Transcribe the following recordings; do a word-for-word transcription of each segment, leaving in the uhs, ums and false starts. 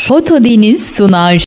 Foto Deniz sunar.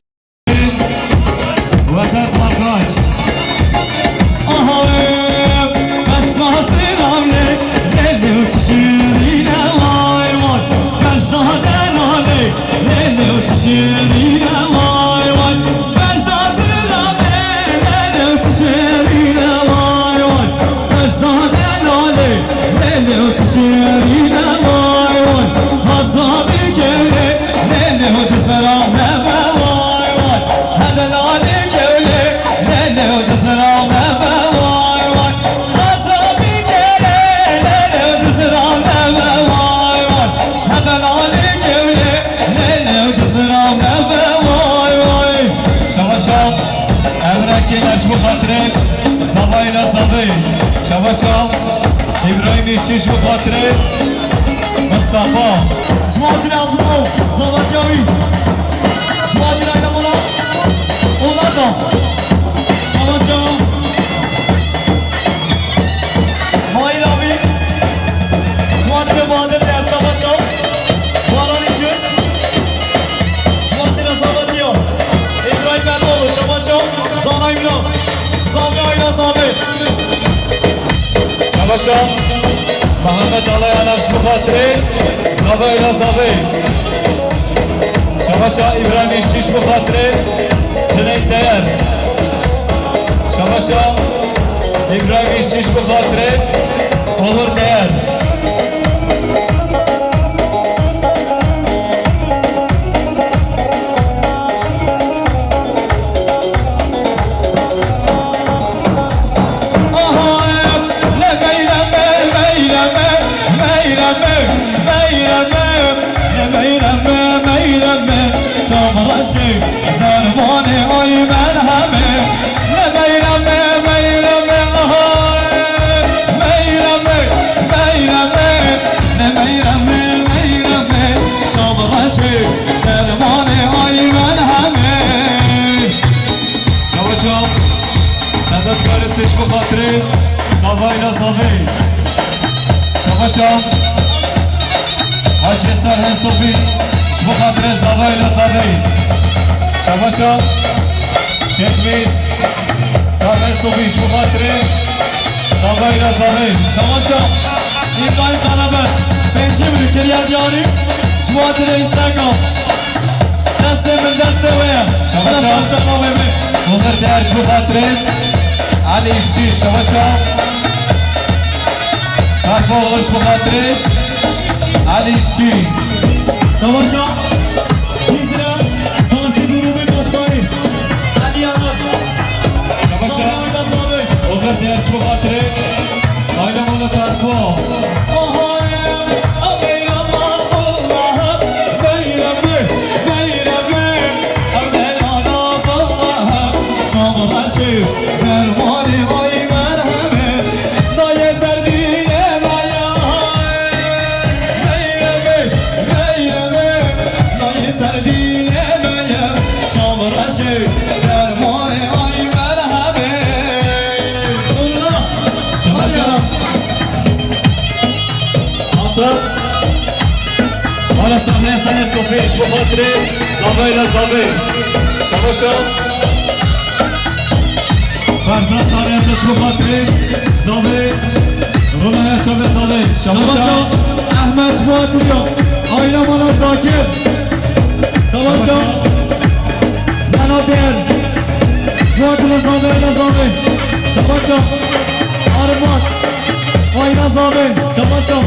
Şabaşa, Emre Kêler ji bo xatirê zavayê la zavê. Şabaşa, Îbrahîm Îşçî ji bo xatirê Mistefa. Ji bo xatirê Abdullah, zavatiya wî. Ji bo xatirê Ayna Mola, Olata. Şabaşa. Mahir abi. Ji bo xatirê Bahadır Değer, şabaşa. Baran Îçiz. Ji bo xatirê Zavetiya. Îbrahîm Erdoğlu, şabaşa. Zanayî Mîran. Zavê Ayla Zavê. Şabaşa. Mehmet Alayanak ji bo xatirê zavê Ayla Zavê. Şabaşa Îbrahîm Îşçî ji bo xatirê Cüneyt Değer. Şabaşa Îbrahîm Îşçî ji bo xatirê Oğur Değer. Aha, ne meyreme, meyreme, meyreme, meyreme, ne meyreme, meyreme, şamreşê dermanê ay merhemê. Ne meyreme, meyreme, aha, meyreme, meyreme, ne meyreme, meyreme, şamreşê dermanê ay merhemê. Şabaşa, Sedat Karis ji bo xatirê zavayê la zavê. Şabaşa, Hacî Serhê Sofî ji bo xatirê zavayê la zavê. Şabaşa, Şêx Mîz Serhê Sofî ji bo xatirê zavayê la zavê. Şabaşa, Îbrahîm Karaber, pêncî min kirya diyarî, ji bo xatirê Instagram. Destê min destê we ye. Şabaşa. Destê şaxa we be. Oğur Değer ji bo xatirê Elî Îşçî. Şabaşa. Karpoğlu ji bo xatirê Elî Îşçî. Şabaşa. Cizre. Çarşı Grubu Başkanı. Elî Yanar. Şabaşa. Oğur Değer ji bo xatirê Ayla Mala Karpo. Çabaşa. Ata. Ala sahneye Serhê Sofî ji bo xatirê zavayê la zavê. Şabaşa. Ferzan sahneye ji bo xatirê zavê. Ronaya çavê zavê. Şabaşa. Şabaşa. Ehmed ji bo xatirê Ayla Mala Zakir. Şabaşa. Mela Değer. Ji bo xatirê zavê, Ayla zavê. Şabaşa. Arif Mat. Ayla zavê. Şabaşa.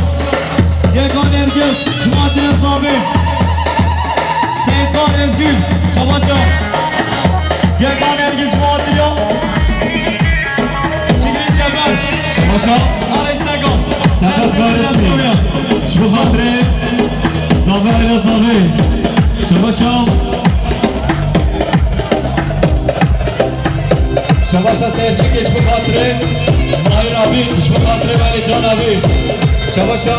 Yeka Nergis. Ji bo xatirê zavê. Seyda Ezgül. Şabaşa. Yeka Nergis ji bo xatirê ya. Şikrî Çeper. Şabaşa. Arê Sega. Sedat Farisi. Ji bo xatirê zavê Ayla zavê. Şabaşa. Şabaşa Seyirçikê ji bo xatirê Mahir abî, ji bo xatirê Velîcan abî. Şabaşa.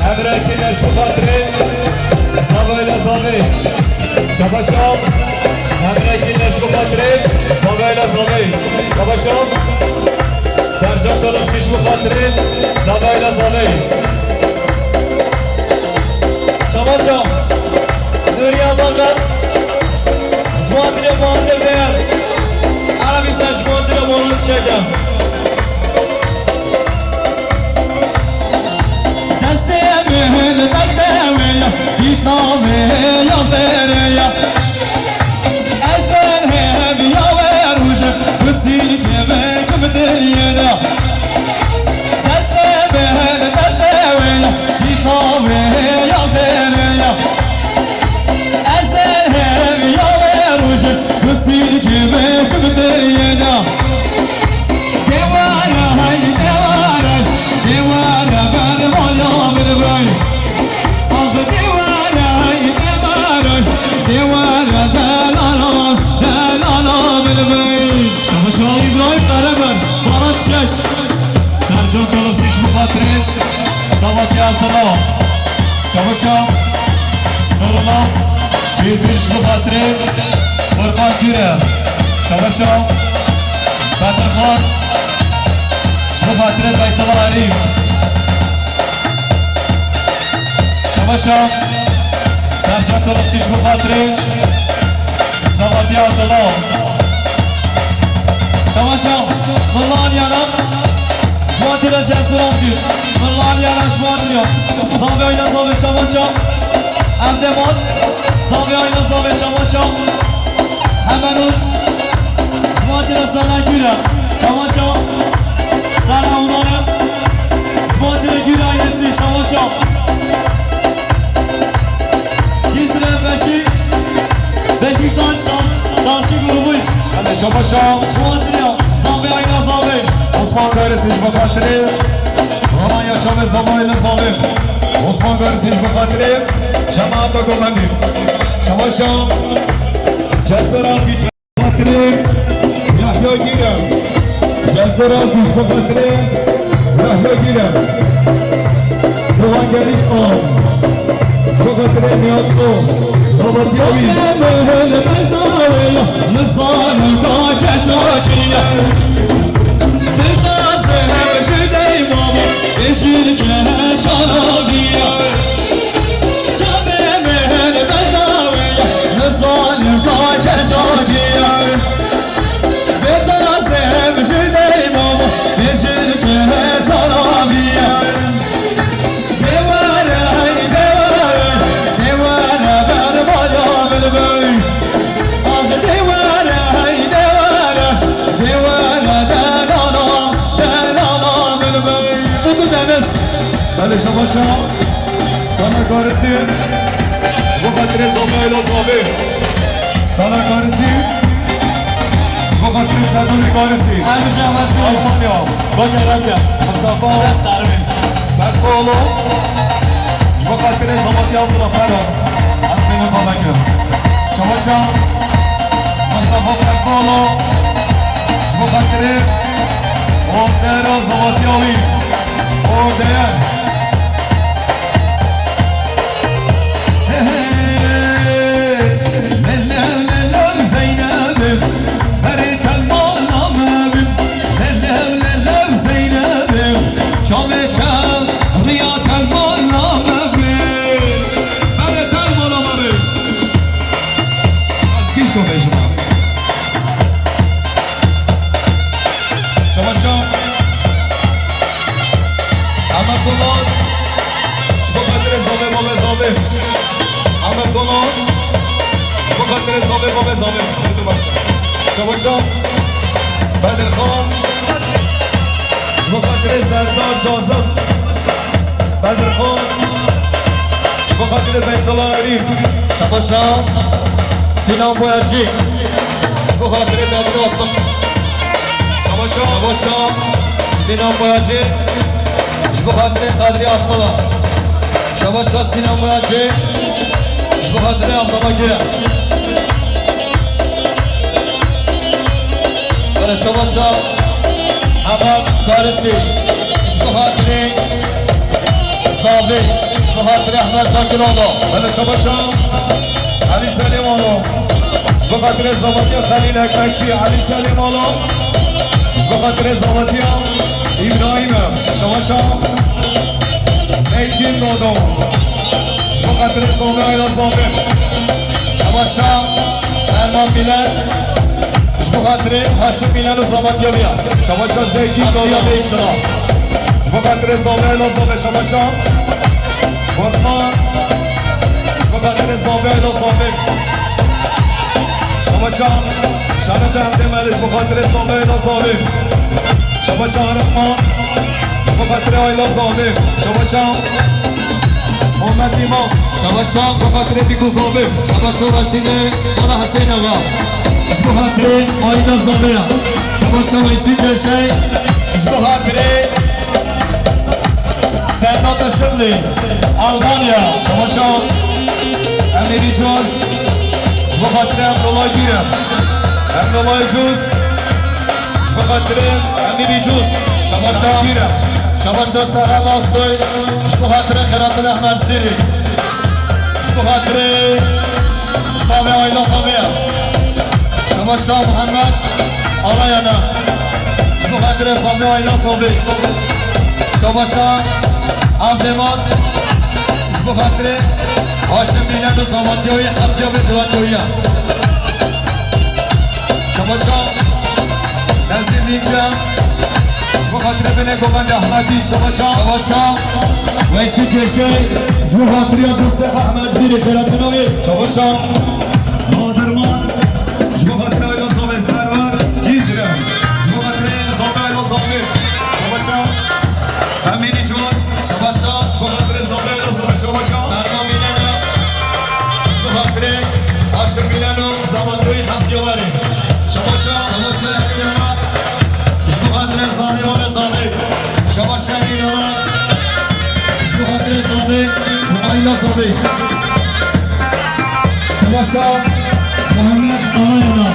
Emre Kîner ji bo xatirê zavê Ayla zavê. Şabaşa. Emre Kîner ji bo xatirê zavê Ayla zavê. Şabaşa. Sercan Talakçı ji bo xatirê zavê Ayla zavê. Şabaşa. Navê ya pere ya. Ez her heviya we roj, bi sîlkê me kim diliyê de. Destê me destê we ya, dî navê ya pere ya. Ez her heviya we roj, bi sîlkê me kim diliyê de. Dewara hay, dewara, dewara ber balya min bay. Ah dewara hay, dewara, dewara delala, delala min bay. Şabaşa İbrahim Karaman, Barat Şek, Sercan Kılıç, iş bu hatırı, Sabatya Altınok. Şabaşa Nurullah, Bülbül, ji bo xatirê Furkan Gure. Şabaşa Bedirxan, ji bo xatirê Beytullah Arîf. Şabaşa Sercan Kılıççı, ji bo xatirê Sabatya Abdullah. Şabaşa Nurlan Yaran. Ji wan tira cesur avdî. Min li aliyê re ji wan tira. Zavê ayna zavê şamaşa. Em dê mat. Zavê ayna zavê şamaşa. Hemen ol. Ji wan tira zana gure. Şamaşa. Zana onare. Ji wan tira gure aynesi şamaşa. Cizre Beşik. Beşiktaş dans, dansçı grubu. Hadi şabaşa. Ji wan tira. Zavê ayna zavê. Osman Garis ji bo xatirê Romanya çavê zavayê li zavê. Osman Garis ji bo xatirê cemaata Gomendî. Şabaşa. Cesur Alkî ji bo xatirê Yahya Gîre. Cesur Alkî ji bo xatirê Yahya Gîre. Dogan Geriş Xan. Ji bo xatirê Nihat Xo. Zavatiya wî. Nizanim ka keçakî ye. Dixwazim ji dey mama bêjin ke çaravî ye. Çavê min bezdawê ye. Nizanim ka keçakî ye. Dixwazim ji dey mama bêjin ke çaravî ye. Deware, hey, deware, deware, ber balya min bey. Ah, deware, hey, deware, deware, delala, delala min bey. Mutlu Deniz. Belê şabaşa. Sana karisî. Ji bo xatirê zavê, ayla zavê. Sana karisî. Ji bo xatirê Serdar Karisî. Her bijî Amerîka. Almanya. Bak Arabya. Mustafa. Dest arme. Ferqolo. Ji bo xatirê Zamatya Abdullah Ferhat. Em bêne xwe vekin. Çabaşa. Mustafa Ferqolo. Ji bo xatirê Ozera Zamatya wî. Ode. Lelev, lelev Zeynebim, berê telmana me bin. Lelev, lelev Zeynebim, çavê te riya telmana me bin. Berê telmana me bin. Ez kîşko bêjim. Çabaşa. Ahmet Dolan. Ji bo xatirê zavê bavê zavê. Ahmet Dolan. Ji bo xatirê zavê bavê zavê. Çabaşa. Bedirxan. Ji bo xatirê Serdar Cazim. Bedirxan. Ji bo xatirê Beytullah Erîf. Şabaşa. Sinan Boyacı. Ji bo xatirê Bedri Aslan. Şabaşa. Şabaşa. Sinan Boyacı. Ji bo xatirê Kadrî Asmala. Şabaşa Sinan Boyacı. Ji bo xatirê Abdullah Gire. Belê şabaşa Hemed Karisî. Ji bo xatirê Zavê. Ji bo xatirê Ehmed Zakiroğlu. Belê şabaşa Elî Selîmoğlu. Ji bo xatirê Zavatiya Xelîl Ekmekçî. Elî Selîmoğlu. Ji bo xatirê Zavatiya Îbrahîm. Şabaşa Zeyd Gündoğdu. Ji bo xatirê Zavê, ayla Zavê. Şabaşa Ferman Bîlen. Ji bo xatirê Haşim Bîlen û Zavatiya wî ya. Şabaşa Zeyd Gündoğdu. Ji bo xatirê Zavê, ayla Zavê. Şabaşa Furkan. Ji bo Xatirê Zavê Ayla Zavê. Şabaşa Şeref Evdê Meliş, bi xatirê Zavê Ayla Zavê. Şabaşa Rehman, bi xatirê Ayla Zavê. Şabaşa Muhammed Îmam. Şabaşa bi xatirê Bîku Zavê. Şabaşa Raşîdê Ana Hesên Axa. Ji bo xatirê Ayla Zavê ya. Şabaşa Weysî Pêşey. Ji bo xatirê Serdar Işıklı, Almanya. Şabaşa Emîrî Cuz, ji bo xatirê Emrullah Gürem. Emrullah Cuz, ji bo xatirê Emîrî Cuz. Şabaşa Gürem. Şabaşa Serhat Aksoy, ji bo xatirê Xêratin Ehmed Zîrî. Ji bo xatirê Zavê Ayla Zavê ya. Şabaşa Muhammed Alayana. Ji bo xatirê Zavê Ayla Zavê. Şabaşa Evdê Mat. Ji bo xatirê Haşim Bîlen û Zamatyoyî, Hemdiya Bê Durandoyî ya. Şabaşa Nezîr Dînçe. Ji bo xatirê binê Govendê Ehmedî. Şabaşa. Şabaşa Weysî Pêşey. Ji bo xatiriya dostê Ehmed Zîrî Xêratinowî. Şabaşa Badir Mat. Ji bo xatirê Ayla Zavê Serwer Cîzre. Ji bo xatirê Zavê Ayla Zavê. Şabaşa Emînî Civaz. Şabaşa. Ji bo xatirê Zavê Ayla Zavê. Şabaşa Serma Mînene. Ji bo xatirê Aşim Mîneno, Zamantoyî Hemdiya Werê. Şabaşa. Şabaşa Emîn Emat. Ji bo xatirê Zavê Ayla Zavê. Şabaşa Emîn Emat. Ji bo xatirê Zavê û Ayla Zavê. Şabaşa Muhammed Alayana.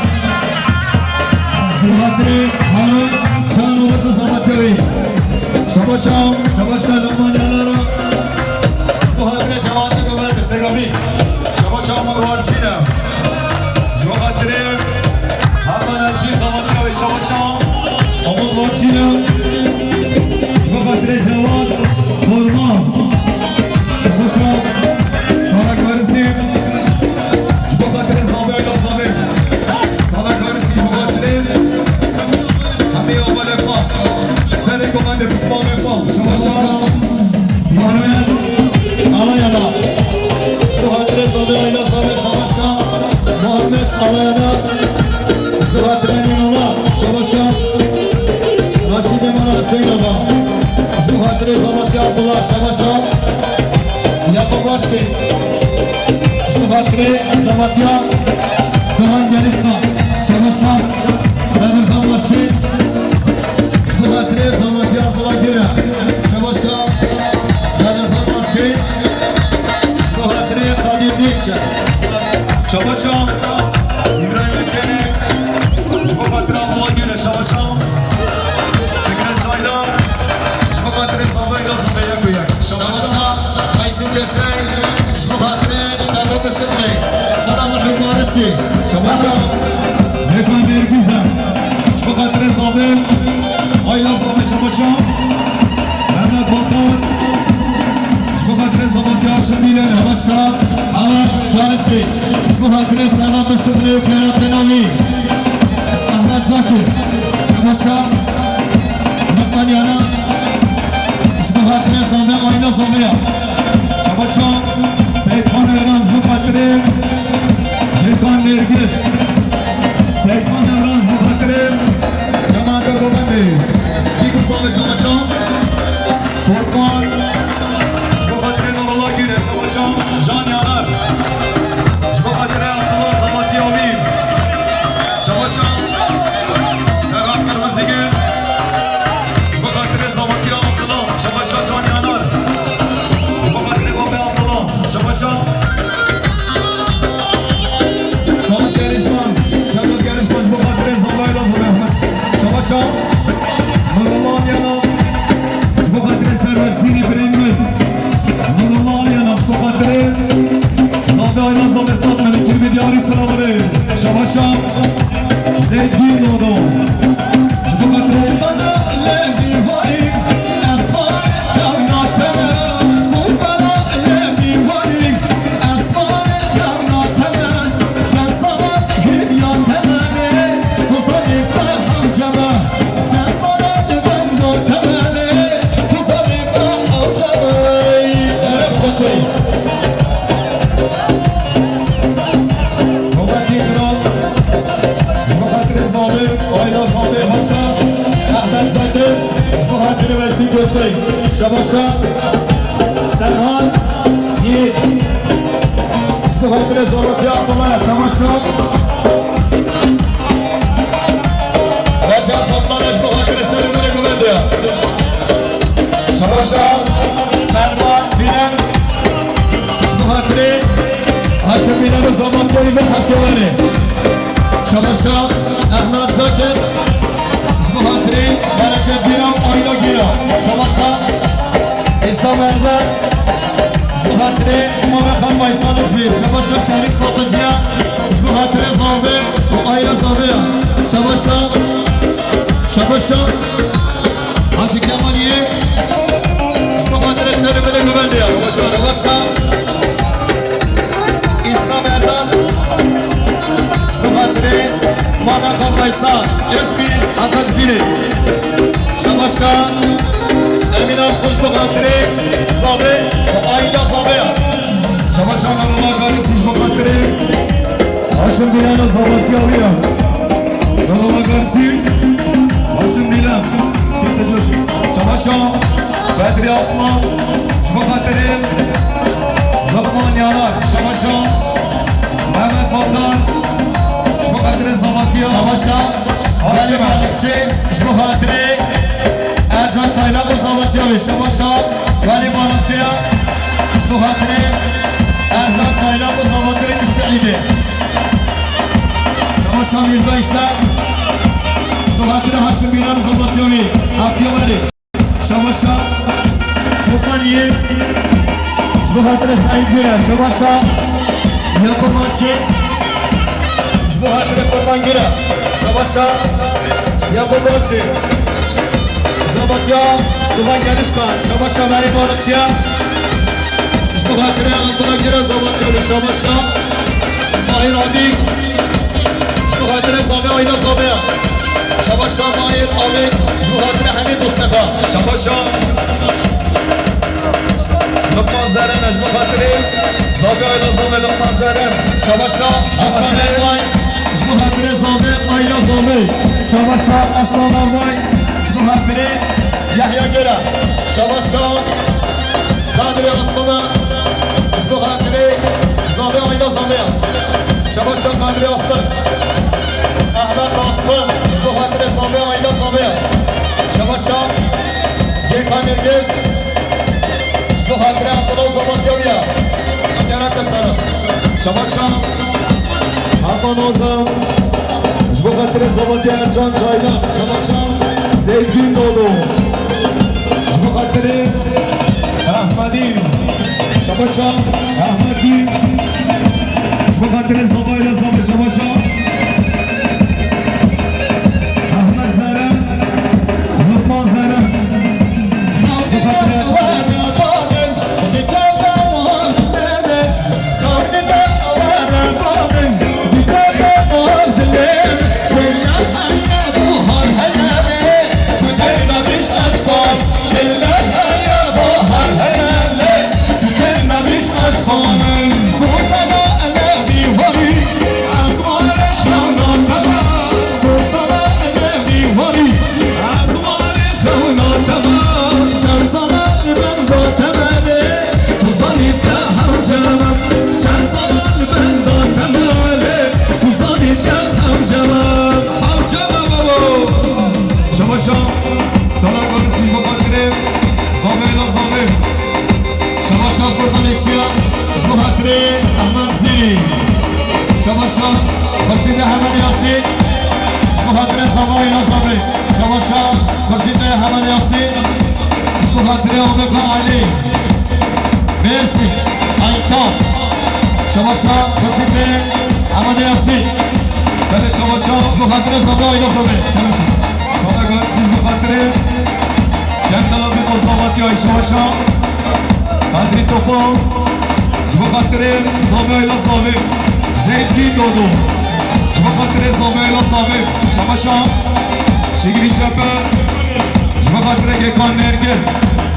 Ji bo xatirê Harun Can û Ço Zamatya wî. Şabaşa, şabaşa Lokman Yanara. Ji bo xatirê cemaatê ku me Segamî. Şabaşa Umut Warçîne. Ji bo xatirê Hakan Elçî Zamatya wî. Şabaşa Umut Warçîne. Ji bo xatirê Cewad Kormaz. Şabaşa Kara Karisî. Ji bo xatirê Zavê Ayla Zavê. Kara Karisî ji bo xatirê hemî avalê xwe. Serê Govendê Pismamê xwe. Şabaşa Manuel Alayana. Ji bo xatirê Zavê Ayla Zavê. Şabaşa Muhammed Alayana. Ji bo xatirê Nînola. Şabaşa Raşîdê Mala Hüseyin Axa. Ji bo xatirê Zamatya Abdullah. Şabaşa Yakup Arçe. Ji bo xatirê Zamatya Doğan Gelişkan. Şabaşa Bedirhan Arçe. Ji bo xatirê Zamatya Abdullah Gere. Şabaşa Bedirhan Arçe. Ji bo xatirê Kadir Dînçe. Şabaşa İbrahim Ekenî. Ji bo xatira Abdullah Gere. Şabaşa Fikret Çaylan. Ji bo xatirê Zavê Ayla Zavê yek û yek. Şabaşa Qaysim Yaşar. Ji bo xatirê Sedat Işıklı. Mala Mihir Parisî. Şabaşa Mekan Nergize. Ji bo xatirê Zavê Ayla Zavê. Şabaşa Mehmet Batar. Ji bo xatirê Zamatya Aşim Bîlen. Şabaşa Hava Parisî. Ji bo xatirê Sedat Işıklı û Xêratinowî. Ahmet Zakir. Şabaşa Mehman Yana. Ji bo xatirê Zavê Ayla Zavê ya. Şabaşa Seyîdxan Evran. Ji bo xatirê Mekan Nergiz. Seyîdxan Evran ji bo xatirê cemaeta Govendê. Bîku Zavê. Şabaşa Furkan. Ji bo xatirê Nurullah Gure. Şabaşa Can Yanar. Ji bo xatirê Abdullah Zamatya wî. Şabaşa Serhat Kırmızıgül. Ji bo xatirê Zamatya Abdullah. Şabaşa Can Yanar. Ji bo xatirê Baba Abdullah. Şabaşa Samet Gelişkan. Samet Gelişkan ji bo xatirê Zavê Ayla Zavê Ehmed. Şabaşa Nurullah Yana. Ji bo xatirê Serwesînî Birê. Şabaşa Serhan Yiğit. Ji bo xatirê Zolotya Abdullah, şabaşa. Recep Abdullah, ji bo xatirê serê min ê guvendiya. Şabaşa Mervan Bîlem. Ji bo xatirê Haşim Bîlem û Zolotya Yiğit, hatiye werê. Şabaşa Ehmed Zakir. Ji bo xatirê Bereket Gîra û Ayla Gîra. Şabaşa Îslam Erber. Ji bo xatirê Mame Xan Maysan Izmîr. Şabaşa Şerîf Satıcıya. Ji bo xatirê Zavê û Ayla Zavê ya. Şabaşa. Şabaşa Hacı Kemal Yiğit. Ji bo xatirê serê min ê guvendiya. Şabaşa. Îslam Erdal. Ji bo xatirê Mame Xan Maysan, Izmîr, Hakan Zîrê. Şabaşa Emîn Aksu ji bo xatirê Zavê û Ayla Zavê ya. Şabaşa Nurullah Galis ji bo xatirê Haşim Bîlem û Zolotya wî ya. Nurullah Galis, Haşim Bîlem. Şabaşa Bedri Aslan, ji bo xatirê Luqman Yanak, şabaşa Mehmet Batan, ji bo xatirê Zolotya. Şabaşa Haşim Balıkçı, ji bo xatirê Ercan Çaylak û Zolotya wê. Şabaşa Galî Balıkçıya, ji bo xatirê Ercan Çaylak û Zolotya wê, piştî îdê. Şabaşa Mîrza Îşler, ji bo xatirê Haşim Bîlem û Zolotya wê, hatiye werê. Şabaşa Furkan Yiğit. Ji bo xatirê Seîd Gure. Şabaşa Yakup Balçı. Ji bo xatirê Furkan Gure. Şabaşa Yakup Balçı. Zavatya Duman Genişkan. Şabaşa Merî Balıkçıya. Ji bo xatirê Abdullah Gure Zavatya. Şabaşa Mahir Adik. Ji bo xatirê Zavê, Ayla Zavê ya. Şabaşa Mahir Adik. Ji bo xatirê Hemîd Mustafa. Şabaşa Luqman Zeren, ji bo xatirê Zavê, Ayla Zavê, Luqman Zeren. Şabaşa Aslan Ervay. Ji bo xatirê Zavê, Ayla Zavê. Şabaşa Aslan Ervay. Ji bo xatirê Yahya Gera. Şabaşa Kadrî Aslana, ji bo xatirê Zavê, Ayla Zavê ya. Şabaşa Kadrî Aslan. Ehmed Aslan, ji bo xatirê Zavê, Ayla Zavê ya. Şabaşa Gêkan Nergiz, ji bo xatirê Abdullah û Zavatya wî ya. Hatiye reke sara. Şabaşa Hakan Ozan. Ji bo xatirê Zavatya Ercan Çaylak, şabaşa Zeytun Dodo. Ji bo xatirê Ehmedî, şabaşa Ehmed Dinç. Ji bo xatirê Zavayla Zavê, şabaşa Ehmed Zeren, Lukman Zeren. Ji bo xatirê Şabaşa Salah Galis ji bo xatirê Zavê la Zavê. Şabaşa Furkan Eşçiya ji bo xatirê Ehmed Zîrî. Şabaşa Xurşîdê Hemed Yasîn ji bo xatirê Zavayê la Zavê. Şabaşa Xurşîdê Hemed Yasîn ji bo xatirê Abeka Alî. Mêrsîn, Aytan. Şabaşa Xurşîdê Hemed Yasîn. Belê şabaşa ji bo xatirê Zavê, Ayla Zavê. Sana garip ji bo xatirê Kendala bi Zavatiya şabaşa. Kadrî Topal. Ji bo xatirê Zavê, Ayla Zavê. Zeytî Dodo. Ji bo xatirê Zavê, Ayla Zavê. Şabaşa. Şigirî Çepe. Ji bo xatirê Gekan Nergiz.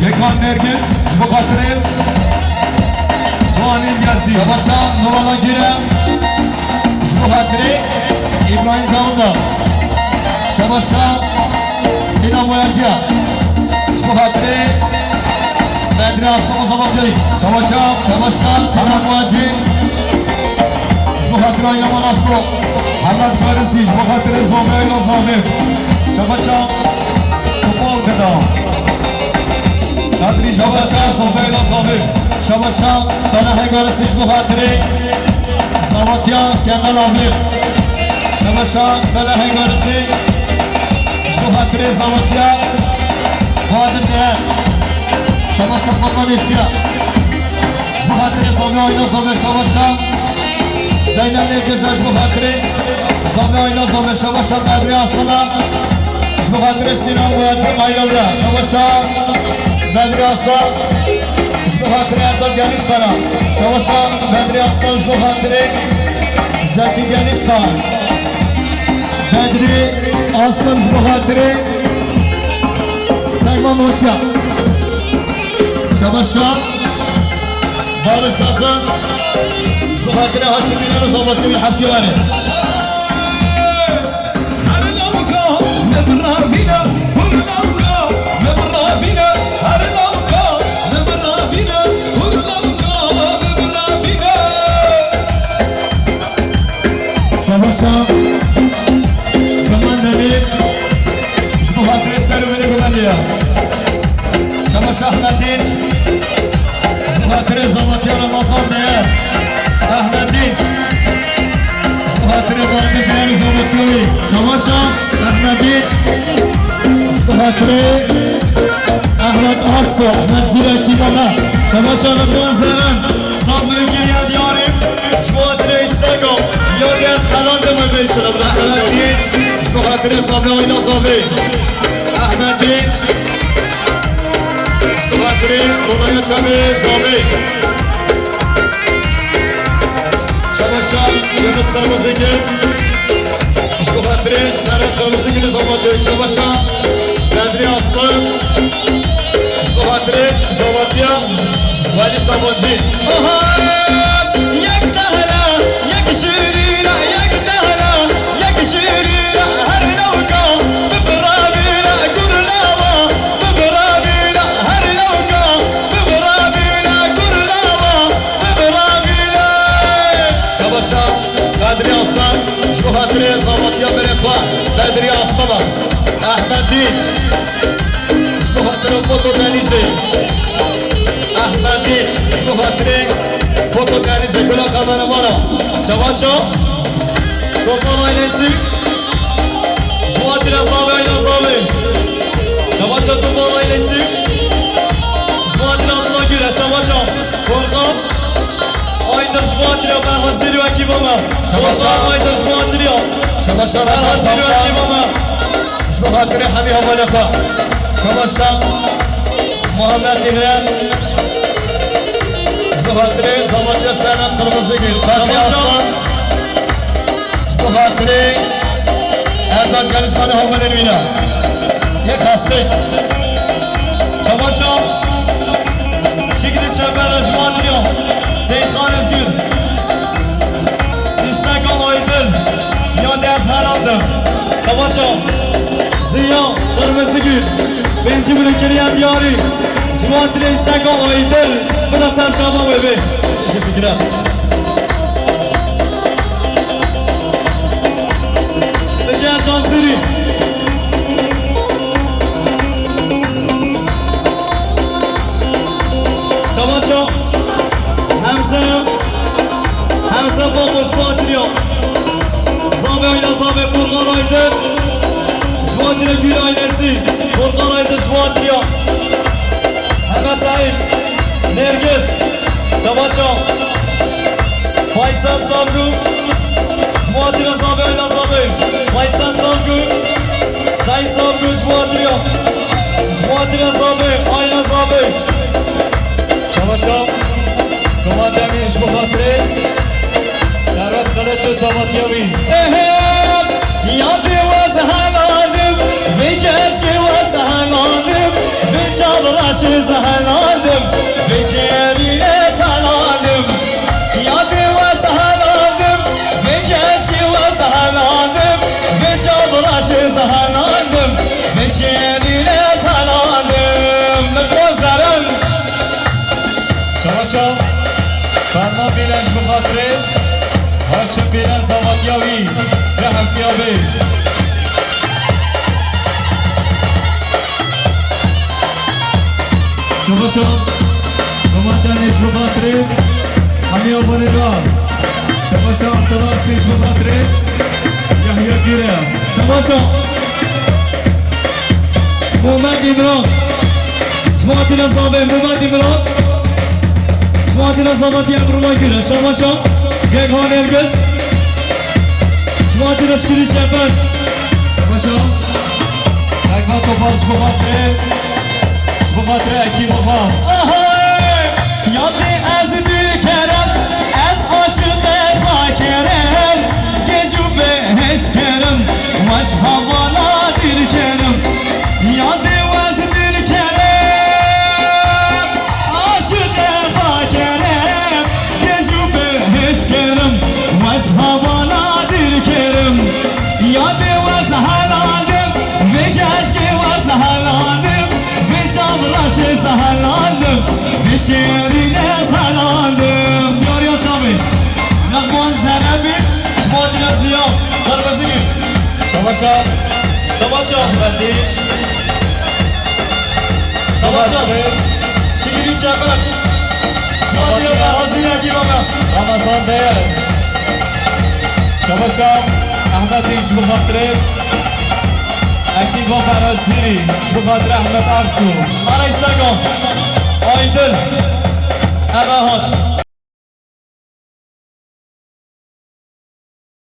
Gekan Nergiz. Ji bo xatirê Ciwanî Yezdî. Şabaşa Nurala Gire. Ji bo xatirê Îbrahîm Dawda. Şabaşa Sîna Boyacıya. Ji bo xatirê Asto Zavatê. Şabaşa, şabaşa, selam wacî. Ji bo xatir Ayna Manasto. Hemed Parisî, ji bo xatirê Zavê, Ayna Zavê. Şabaşa, Topal Geda. Kadrî, şabaşa, Zavê, Ayna Zavê. Şabaşa, Salahê Parisî, ji bo xatirê Zavatiya Kemal Avê. Şabaşa, Salahê Parisî. Ji bo xatirê Zawatiya Badir Değer. Şabaşa Fatma Neştiya. Ji bo xatirê Zavê Ayna Zavê şabaşa. Zeynep Nêrgiz ji bo xatirê Zavê Ayna Zavê şabaşa Bedrî Aslana. Ji bo xatirê Sînan Boyacı Aynalıya şabaşa Bedrî Aslan. Ji bo xatirê Erdal Genişkara şabaşa Bedrî Aslan ji bo xatirê Zekî Genişkar. Bedrî Aslan ji bo xatirê Selma Moçya. Şabaşa. Barış Tasan. Ji bo xatirê Haşim Bînan û Zavatê wî heftî warê. Her lawka li biravîne, kur lawka li biravîne, her lawka li biravîne, kur lawka li biravîne. Şabaşa Guman Demîr, ji bo xatirê ser û binê Gumanê ya. Şabaşa Ehmed Dinç, ji bo xatirê Zavatiya Ramazan Değer. Ehmed Dinç, ji bo xatirê Bahadır Değer û Zavatiya wî. Şabaşa Ehmed Dinç, ji bo xatirê Ehmed Assa, Menzûr Ekîba me. Şabaşa Rıdvan Zeren. Saf mirin kiriye diyarî, ji bo xatirê Instagram, ya dê ez xelan de me bêşin, Ehmed Dinç, ji bo xatirê Zavê Ayna Zavê. Ehmed Dinç, ji bo xatirê Ronaya Çemê Zavê. Şabaşa Yunus Kırmızıgül, ji bo xatirê Serhat Kırmızıgül'ü Zavatê. Şabaşa Bedri Aslan, ji bo xatirê Zavatiya Welî Sabancî. Bahar, yek dehre, yek şirîne, yek dehre, yek şirîne, her lewka, bi biravîne, gur lava, bi biravîne, her lewka, bi biravîne, gur lava, bi biravîne. Şabaşa Bedri Aslan, ji bo xatirê Zavatiya berê xwe, Bedri Aslan. Ehmed Dinç. Ji bo xatirê Foto Denîzê. Ehmed Dinç, ji bo xatirê Foto Denîzê, gula kameramana. Çabaşo. Topal ailesi. Ji bo xatirê Zavê Ayna Zavê. Çabaşo Topal ailesi. Ji bo xatirê Abdullah Güler, çabaşo. Korkan. Aydın ji bo xatirê Berha Zeliyo ekîba me. Şabaşo. Korkan Aydın ji bo xatirê. Şabaşo Berha Zeliyo ekîba me. Ji bo xatirê hemî hevalê xwe. Şabaşa Muhammed Îmren. Ji bo xatirê Zavatiya Serhat Kırmızıgül. Şabaşa. Ji bo xatirê Erdal Genişkanê hevalên wîna. Yê xestê. Şabaşa. Şikli çepere ji bo xatirê Seyitxan Özgür. Îsteka Aydın, ya dê ez xelandim. Şabaşo. Ziya Qırmızıgül, pêncî mirin kiriye diyarî. Ji bo xatirê Îsteka Aydın, bida ser çava wê bê. Ji fikre. Bije Can Sirî. Şabaşo. Hemze. Hemze Baboş, ji bo xatirê. Zavê Ayna Zavê, Furkan Aydın. Ji bo xatirê Gül ailesi. Furkan Aydın, ji bo xatirê. Heme Saîd. Nergis. Şabaşo. Faysal Savcı. Ji bo xatirê Zavê Ayna Zavê. Faysal Savcı. Saîd Savcı, ji bo xatirê. Ji bo xatirê Zavê Ayna Zavê. Çabaşa, Koma Demîr ji bo xatirê Serhat Keleçê Zavatiya wî. Ehe, yadê we zeheladim, vê keşkê we zeheladim, vê çavraşê zeheladim, vê şêrînê zeheladim. Yadê we zeheladim, vê keşkê we zeheladim, vê çavraşê zeheladim, vê şêrînê zeheladim. Min bo zeran. Pêle zavatiya wî, vê heftiya bê. Şabaşa, Muhammed Daniş bi xatirê Hemiya Banêra. Şabaşa, Abdullah Şêx bi xatirê Yahya Gire. Şabaşa. Muhammed İmran. Fatile Zabe, Muhammed İmran. Fatile Zabe diye bir maygire. Şabaşa. Gökhan Ergöz. Fatile Şükür Çeper. Şabaşa. Sekva Topal, ji bo xatirê, ji bo xatirê ekîba xwe. Aha! Yadê ez dil kerim, ez aşiqê xwe kerim, gêj û bêhêj kerim, weş hevala dil kerim. Yadê ez dil kerim, aşiqê xwe kerim, gêj û bêhêj kerim, weş hevala dil kerim. Yadê we zehelandim, vê keşkê we zehelandim, vê çav reşê zehelandim, vê şêrînê zehelandim. Diyariya çavê. Nexman Zeynebî, ji bo Dîna Ziya, Darbezinî. Şabaşa. Şabaşa. Ahmet Dîç. Şabaşa. Şikirî Çeper. Fatîme Berazî, ekîba me. Ramazan Değer. Şabaşa Ahmet Dîç bi xatirê ekîba Berazîrî, ji bo xatirê Ahmet Arsu. Aray Sego. Aydın. Eve hat.